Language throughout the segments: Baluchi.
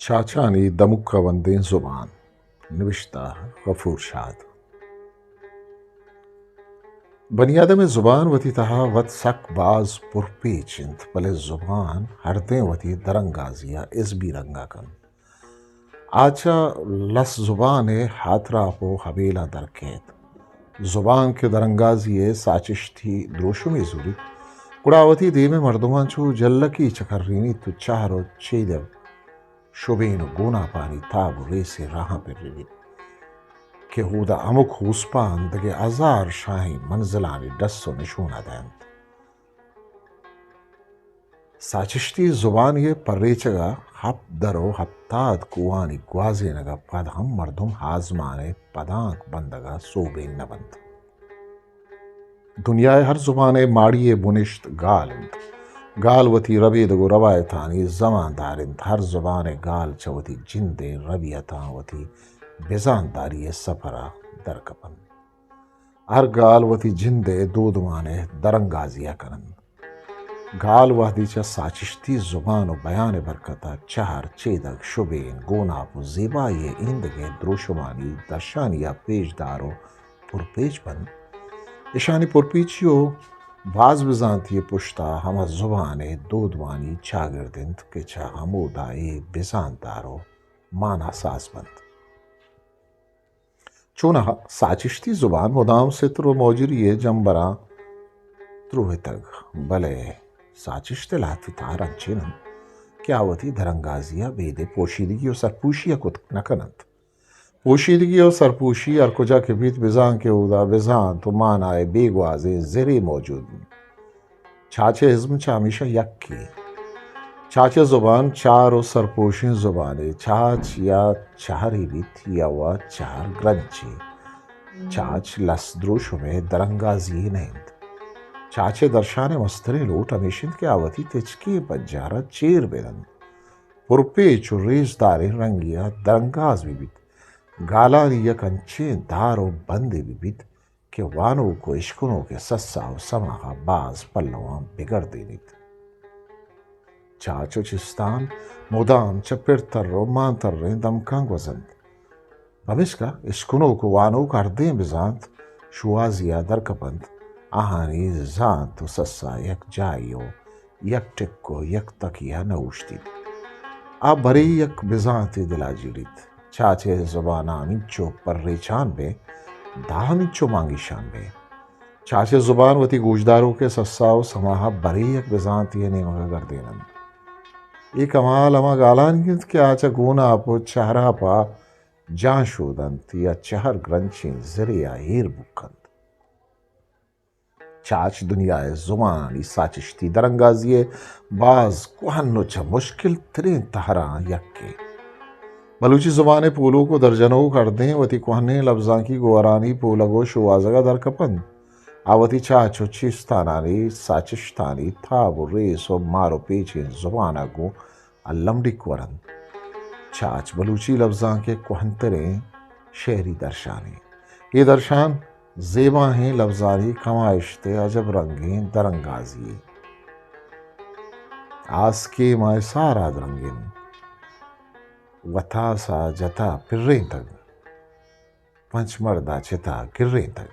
چاچانی دمک ءَ بندیں زبان۔ نبشتہ غفور شاد۔ بنی آدم ءِ زبان وتی تہا وت سک باز پرپیچ انت، بلے زبان ہردیں وتی درانگازی ءَ ازبی رنگ ءَ کنت۔ آ چہ لس زبان ءِ ہاتراپ ءُ ہبیلاں در کیت۔ زبان کہ درانگازی ءِ ساچشتی دروشمے زوریت، گڑا وتی دیم ءِ مردماں چو جلکی چکرینیت ءُ چہر ءُ چیدگ شبین ءُ گوناپانی تاب ءُ ریس ءِ راہاں پرینیت کہ اودا ہمک ہوسپان دگہ ہزار شاہیں منزلانی ڈس ءُ نشون ءَ دئینت۔ ساچشتی زبانی ءِ پریچگ ءَ ہپت در ءُ ہپتاد کوہانی گوازینگ ءَ پد ہم مردم آزمان ءِ پدانک بندگ ءَ سوبین نہ بنت۔ دنیا ءِ ہر زبان ءِ ماڑی ءِ بنشت گال انت۔ گال وتی ربیدگ ءُ روایتانی زماندار انت۔ ہر زبان ءِ گال چہ وتی جند ءِ ربیتاں وتی بزانتداری ءِ سپر ءَ در کپنت۔ ہر گال وتی جند ءِ دودمان ءِ درانگازی ءَ کننت۔ گال وہدے چہ ساچشتی زبان ءُ بیان ءِ برکت ءَ چہر، چیدگ، شبین، گوناپ ءُ زیبائی ءِ ایندگہ دروشمانی درشانی ءَ پیش دار ءُ پرپیچ بنت، اشانی پرپیچی ءُ باز بزانتی ءِ پشت ءَ ہما زبان ءِ دودمانی چاگرد انت کہ چہ ہمودا اے بزانتدار ءُ مانا ساز بنت۔ چوناہا ساچشتی زبان مدام ستر ءُ موجری ءِ جمبراں دروہتگ، بلے ساچشت ءِ لہتے تہر انچین انت کہ آ وتی درانگازی ءَ بید ءِ پوشیدگی ءُ سرپوشی ءَ کت نہ کن انت۔ پوشیدگی ءُ سرپوشی ہر کجا کہ بیت، بزاں کہ اودا بزانت ءُ مانا ءِ بے گوازیں زرے موجود انت۔ چاچ ءِ ازم چہ ہمیشہ یکے۔ چاچ ءِ زبان چار ءُ سرپوشیں زبانے۔ چاچ یا چہرے بیت یا وا چہر گرنچے۔ چاچ لس دروشم ءِ درانگازی یے نہ انت۔ چاچ ءِ درشان ءِ مستریں لوٹ ہمیش انت کہ آ وتی تچکیں پجار ءَ چیر بہ دنت، پرپیچ ءُ ریزداریں رنگے ءَ درانگاز بہ بیت، گالانی یک انچیں دار ءُ بندے بہ بیت کہ وانوک ءُ اشکنوک ءِ سسا ءُ سماہ ءَ باز پلواں بگردینیت۔ چاچ ءُ چستان مدام چہ پرتر ءُ مانتریں دمکاں گوزنت۔ پمیشکا اشکنوک ءُ وانوک ہردیں بزانت شوہازی ءَ درکپنت، آہانی زانت ءُ سسا یک جاہی ءُ یک ٹک ءُ یک تکی ءَ نہ اوشتیت۔ آ برے یک بزانتے دل ءَ جیڑیت۔ چاچ ءِ زبان ءَ ہمینچو پریچان بئے، داں ہمینچو مانگیشان بئے۔ چاچ ءِ زبان وتی گوشداروک ءِ سسا ءُ سماہ ءَ برے یک بزانتے ءِ نیمگ ءَ گردین انت۔ اے کمال ہما گالانی انت کہ آ چہ گوناپ ءُ چہراپ ءَ جان شودنت یا چہر گرنچیں زرے ءَ ایر بوکنت۔ چاچ دنیا ءِ زبانانی ساچشتی درانگازی ءِ باز کوہن ءُ چہ مشکل تریں تہراں یکے۔ بلوچی زبان ءِ پولوک ءُ درجنوک ہردیں وتی کوہنیں لبزانکی گوہرانی پولگ ءُ شوہازگ ءَ درکپنت۔ آ وتی چاچ ءُ چیستانانی ساچشتانی تاب ءُ ریس ءُ مار ءُ پیچیں زبان ءَ گوں الم ڈیک ورنت۔ چاچ بلوچی لبزانک ءِ کوہنتریں شعری درشانے۔ اے درشان زیباہیں لبزانی کمائشت ءِ عجب رنگیں درانگازی یے۔ آسکے ماں سارا درنگن، وتاسا جتا پرینتگ۔ پنچ مرد ءَ چتا گرینتگ۔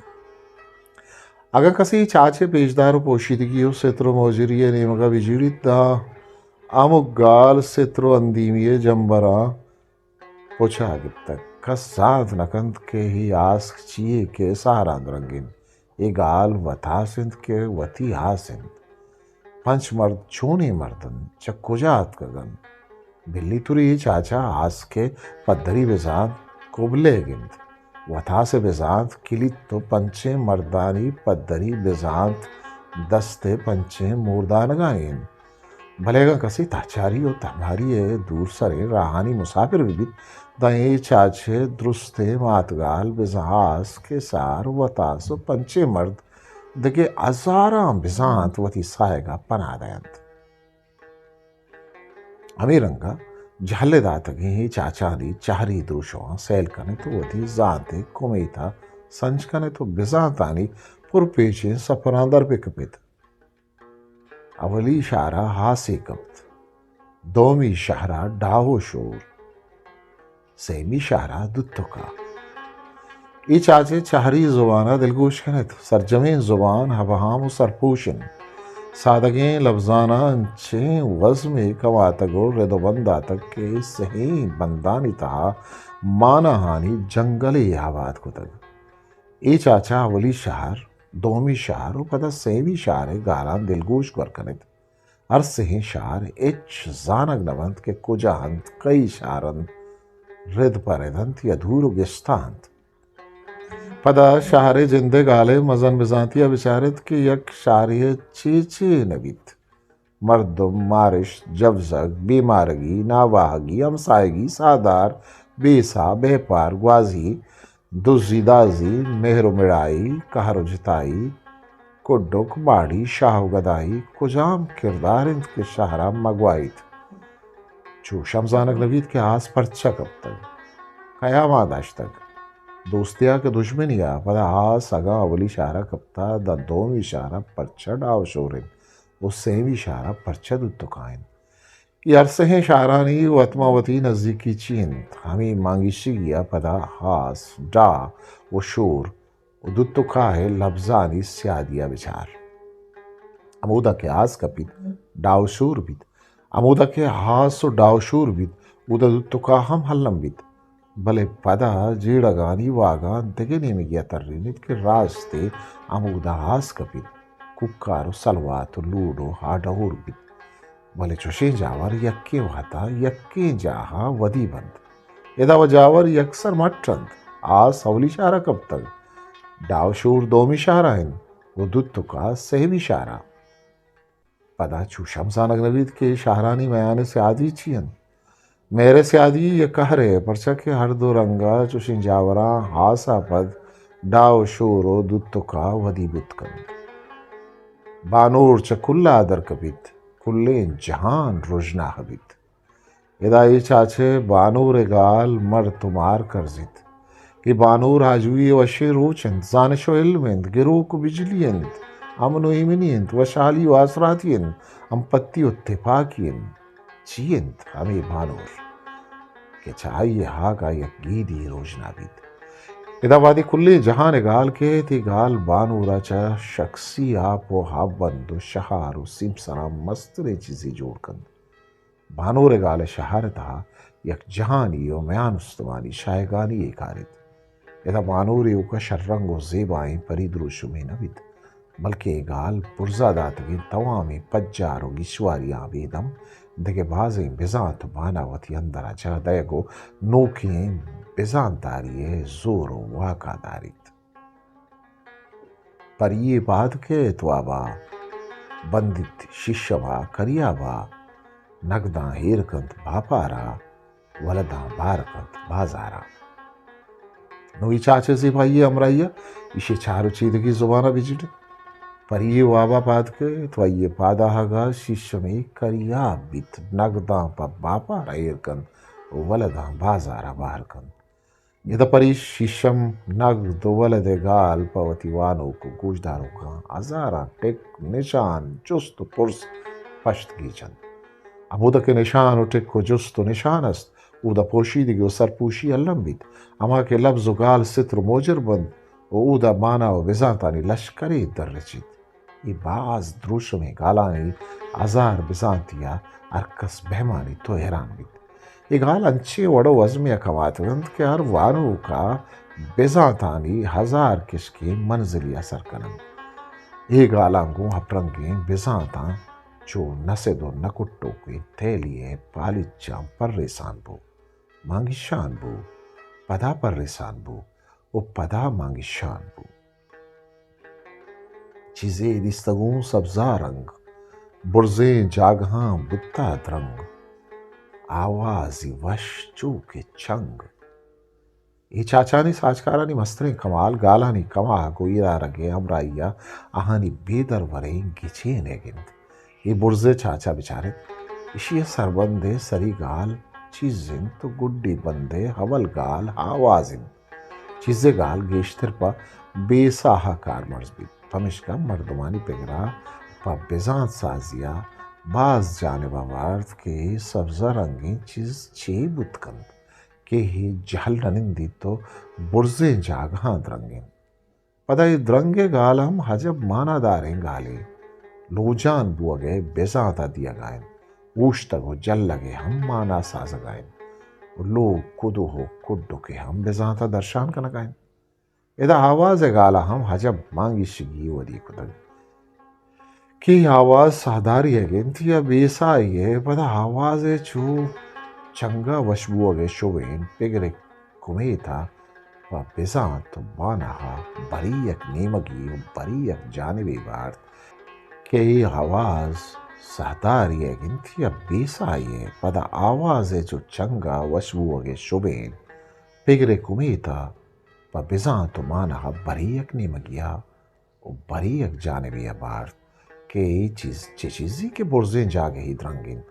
اگاں کسے چاچ ءِ پیشدار ءُ پوشیدگی ءُ ستر ءُ موجری ءِ نیمگ ءَ بجیڑیت، داں ہمک گال ستر ءُ اندیمی ءِ جمبراں پچا گپتگ۔ کس زانت نہ کنت کہ اے آسک چی یے کہ ساراں درنگ انت۔ اے گال وتاس انت کہ وتی آس انت۔ پنچ مرد چونیں مرد انت؟ چہ کجا اتکگ انت؟ بلی توری چاچا آسک ءِ پدری بزانت کبلیگ انت۔ وتاس ءَ بزانت کلیت ءُ پنچیں مردانی پدری بزانت دست ءِ پنچیں موردانگانی انت۔ بلے اگاں کسے تہچاری ءُ تہماری ءِ دور سریں راہانی مساپر بہ بیت، داں اے چاچ ءِ درستیں ماتگال بزاں آسک ءِ سار وتاس ءُ پنچیں مرد دگہ ہزاراں بزانت وتی ساہگ ءَ پناہ دئینت۔ ہمے رنگ ءَ جہل ءِ داتگیں اے چاچانی چہری دروشماں سیل کن ات ءُ وتی زانت ءِ کمیت ءَ سنج کن ات ءُ بزانتانی پرپیچیں سپراں در بہ کپ ات۔ اولی شہر ءَ ہاسے کپت، دومی شہر ءَ ڈاہ ءُ شور، سیمی شہر ءَ دوتک ءَ۔ اے چاچ ءِ چہری زبان ءَ دلگوش کن ات۔ سرجمیں زبان ابہام ءُ سرپوش انت۔ سادگیں لبزاناں انچیں وزمے کماتگ ءُ رد ءُ بند داتگ کہ سہیں بندانی تہا ماناہانی جنگلے آباد کتگ۔ اے چاچ ءَ اولی شہر، دومی شہر ءُ پدا سیمی شہر ءِ گالاں دلگوش گور کن ات۔ ہر سہیں شہر ہچ زانگ نہ بنت کہ کجا انت، کئی شہر انت، رد پہ رد انت یا دور ءُ گستا انت۔ پدا شہر ءِ جند ءِ گال ءِ مزن بزانتی ءَ بچار ات کہ یک شہرے ءَ چے چے نہ بیت۔ مردم، مارشت، جبزگ، بیمارگی، ناواہگی، ہمساہگی، ساہدار، بیسہ، بیپار، گوازی، دزی دازی، مہر ءُ مڑائی، قہر ءُ جتائی، کڈک، ماڑی، شاہ ءُ گدائی، کجام کردار انت کہ شہر ءَ مگواہیت؟ چوش ہم زانگ نہ بیت کہ آس پرچا کپتگ، کیا مان داشتگ؟ دوستی ءَ کہ دژمنی ءَ؟ پدا آس اگاں اولی شہر ءَ کپتہ، داں دومی شہر ءَ پرچا ڈاہ ءُ شور انت ءُ سیمی شہر ءَ پرچا دوتک ءَ انت؟ اے ہر سہیں شہرانی وت ماں وتی نزیکی چی انت؟ ہمے مانگیشگی ءَ پدا آس، ڈاہ ءُ شور ءُ دوتک ءَ ءِ لبزانی سیادی ءَ بچار۔ ہمودا کہ آس کپیت، ڈاہ ءُ شور بیت۔ ہمودا کہ آس ءُ ڈاہ ءُ شور بیت، اودا دوتک ءَ ہم الم بیت۔ بلے پدا جیڑگانی واگاں دگہ نیمگے ءَ ترینیت کہ راستے ہمودا آس کپیت، کوکار ءُ سلوات ءُ لوڈ ءُ ہاڈہور بیت۔ بلے چشیں جاور یکیں وہدا یکیں جاہا ودی بنت۔ ادا و جاور یکسر مٹ انت۔ آس اولی شہرا کپتگ، ڈاہ و شور دومی شہرا انت و دوتکا سہمی شہرا۔ پدا چوش ہم زانگ نہ بیت کہ اے شہرانی میان سیادی چی انت؟ مہر سیادی یا قہرے، پرچا کہ ہر دو رنگا چوشیں جاوراں آسا پد ڈاہ و شور و دوتکا ودی بوت کنت۔ بانور چہ کلا در کپیت، کلیں جہان رژناہ بیت۔ ادا اے چاچہ بانور ء گال مرد و مار کرزیت۔ اے بانور آجوئی ء وشیں روچ انت، زانش و علم انت، گروک و بجلی انت، امن و ایمنی انت، وشحالی و آسراتی انت، امپتی و تپاکی انت۔ چی انت ہمے بانور کہ چہ آئی ء ہاگا یک گیدی روژنا بیت؟ ادا وہدے کلیں جہان ء گال کیت، اے گال بانور ء چہ شخصی آپ و ہبند و شہار و سیمسراں مستریں چیزے جوڑ کنت۔ بانور ء گال ء شہر ء تہا یک جہانی و میان استمانی شاہگانی یے کاریت۔ ادا بانور ایوکا شررنگ و زیبائیں پری دروشمے نہ بیت، بلکیں اے گال برزا داتگیں توامیں پجار و گیشواریاں ابیدم دگہ بازیں بزانت و بانا وتی اندرا جاہ دئیگ و نوکیں بزانتداری ء زور و واکا داریت۔ پری ء پاد کیت وابا، بندیت شیشما کریابا، نگداں ایر کنت باپارا، ولداں بار کنت بازارا۔ نوں اے چاچ ء زیبائی ء ہمراہی ء ایشی ء چار و چیدگی زبان ء بجیڑ انت۔ پری ء وابا پاد کیت، آئی ء پاداہگا شیشمے کریاب بیت، نگداں پہ باپارا ایر کنت، ولداں بازارا بار کنت۔ ادا پری شیشم، نگد و ولد ء گال پہ وتی وانوک و گوشداروکاں ہزاراں ٹک، نشان، جست و پرس پشت گیج انت۔ ہمودا کہ نشان و ٹک و جست و نشان است، اودا پوشیدگی و سرپوشی الم بیت، ہما کہ لبز و گال ستر و موجر بنت و اودا مانا و بزانتانی لشکرے دررچیت۔ اے باز دروشمیں گالانی ہزار بزانتی ء ہرکس بہ مانیت و حیران بیت۔ اے گال انچیں وڑ و وزمے ء کماتگ انت کہ ہر وانوک ء بزانتانی ہزار کشکیں منزلی ء سر کن انت۔ اے گالاں گوں ہپرنگیں بزانتاں چو نسد و نکٹوکیں تیلی ء پالیچاں پریسان بو، مانگیشان بو، پدا پریسان بو و پدا مانگیشان بو۔ چیزے دیستگوں سبزا رنگ، برزیں جاگہاں بوتا درنگ، آوازی وش چو کہ چنگ۔ اے چاچانی ساچکارانی مستریں کمال گالانی کماہگ و ایرارگ ء ہمراہی ء آہانی بے دروریں گچین ئیگ انت۔ اے برز ء چاچا بچار ات، ایشی ء سربند ء سری گال چیز انت و گڈی بند ء ہول گال آواز انت۔ چیزے گال گیشتر پہ بیساہ ء کارمرز بیت، پمیشکا مردمانی پگرا پہ بزانت سازی ء باز جانب ء وارت کہ اے سبزہ رنگیں چیز چے بوت کنت۔ کہ اے جہل نہ نندیت و برزیں جاگہاں درنگ انت۔ پدا اے درنگ ءِ گال ہم عجب ماناداریں گالے۔ لوجان بوگ ءِ بزانت ءَ دیگ ءَ انت۔ اوشتگ و جلگ ءِ ہم مانا سازگ ءَ انت۔ و لوگ، کدوہ و کڈک ءِ ہم بزانت ءَ درشان کنگ ءَ انت۔ ادا آواز ءِ گال ءَ ہم عجب مانگیشگی ودی کتگ کہ اے آواز ساہداری ئیگ انت یا بے ساہی ءِ، پدا آواز ءِ چو چنگ ءَ وش بوگ ءِ شبین پگر ءِ کمیت ءَ پہ بزانت و مانا ءَ برے یک نیمگی و برے یک جانبے بارت کہ اے آواز ساہداری ئیگ انت یا بے ساہی ءِ، پدا آواز ءِ چو چنگ ءَ وش بوگ ءِ شبین پگر ءِ کمیت ءَ پہ بزانت و مانا ءَ برے یک نیمگی ءَ و برے یک جانبے ءَ بارت کہ اے چیز چہ چیزے کہ برزیں جاگہے درنگ انت۔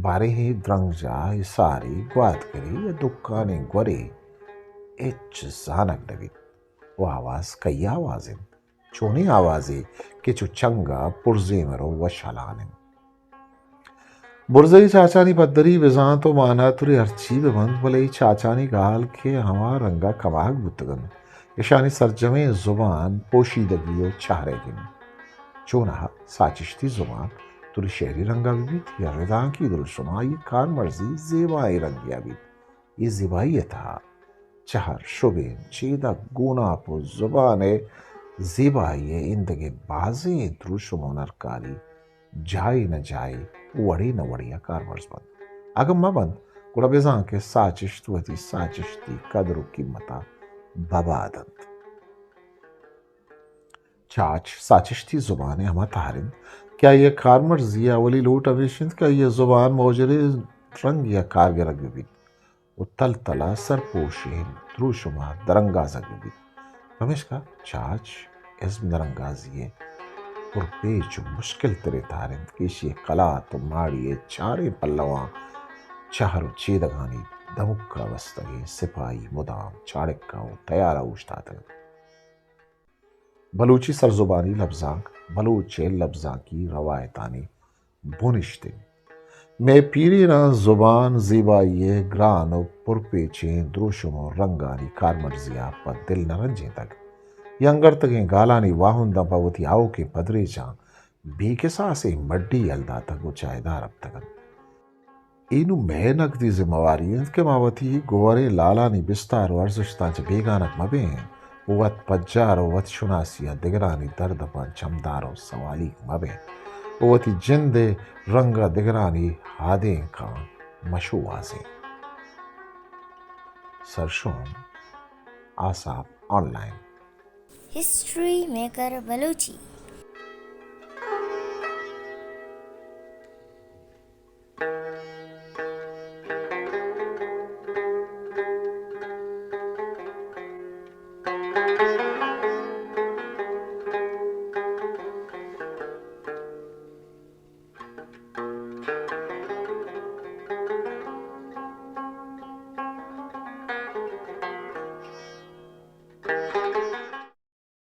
باریں اے درنگ جاہ، اے ساری، گواتگری یا دکانیں گورے ہچ زانگ نہ بیت۔ و آواز کئی آواز انت؟ چونیں آوازے کہ چو چنگ ءَ پرزیمر و وش ہلان انت۔ برزئی چاچانی پدری بزانت و مانا تری ہرچی بہ بنت، بلے اے چاچانی گال کہ ہما رنگ ءَ کماگ بوتگ انت، اشانی سرجمیں زبان پوشیدگی و چہرگ انت۔ چوناہا ساچشتی زبان تری شعری رنگ ءَ بہ بیت یا ردانکی دروشم ءَ، آئی کارمرزی زیبائیں رنگے ءَ بیت۔ اے زیبائی ءِ تہا چہر، شبین، چیدگ، گوناپ و زبان ءِ زیبائی ءِ ایندگہ بازیں دروشم و ہنرکاری جاہے نہ جاہے، وڑے نہ وڑے ءَ کارمرز بنت۔ اگاں مہ بنت، گڑا بزاں کہ ساچشت وتی ساچشتی قدر و قیمت ءَ ببا دنت۔ چاچ ساچشتی زبان ءِ ہما تہر انت کہ آئی ءِ کارمرزی ءِ اولی لوٹ ہمیش انت کہ آئی ءِ زبان موجریں رنگے ءَ کار گرگ بہ بیت و تل تل ءَ سرپوشیں دروشم ءَ درانگازگ بہ بیت۔ پمیشکا چاچ ازم درانگازی ءِ پرپیچ و مشکل تریں تہر انت کہ ایشی ءِ کلات و ماڑی ءِ چاریں پلواں چہر و چیدگانی دمک ءَ بستگیں سپاہی مدام چاڑکہ و تیار ءَ اوشتاتگ انت۔ بلوچی سرزبانی لبزانک بلوچ ءِ لبزانکی روایتانی بنشت انت۔ مئے پیریناں زبان زیبائی ءِ گران و پرپیچیں دروشم و رنگانی کارمرزی ءَ پہ دل نہ رنجینتگ۔ ینگرتگیں گالانی واہنداں پہ وتی آؤکیں پدریچاں بے کساسیں مڈی یل داتگ و چاہدار اتکگ انت۔ اے نوں مئے نگدی ذمہ واری انت کہ ما وتی گوریں لالانی بستار و ارزشتاں چہ بیگانگ مہ بیں و وت پجار و وت شناسی ءَ دگرانی دردپاں چمدار و سوالیگ مہ بیں و وتی جند ءِ رنگ ءَ دگرانی ہادینکاں مہ شوہازیں۔ سرشون، آساپ on line. History maker Balochi.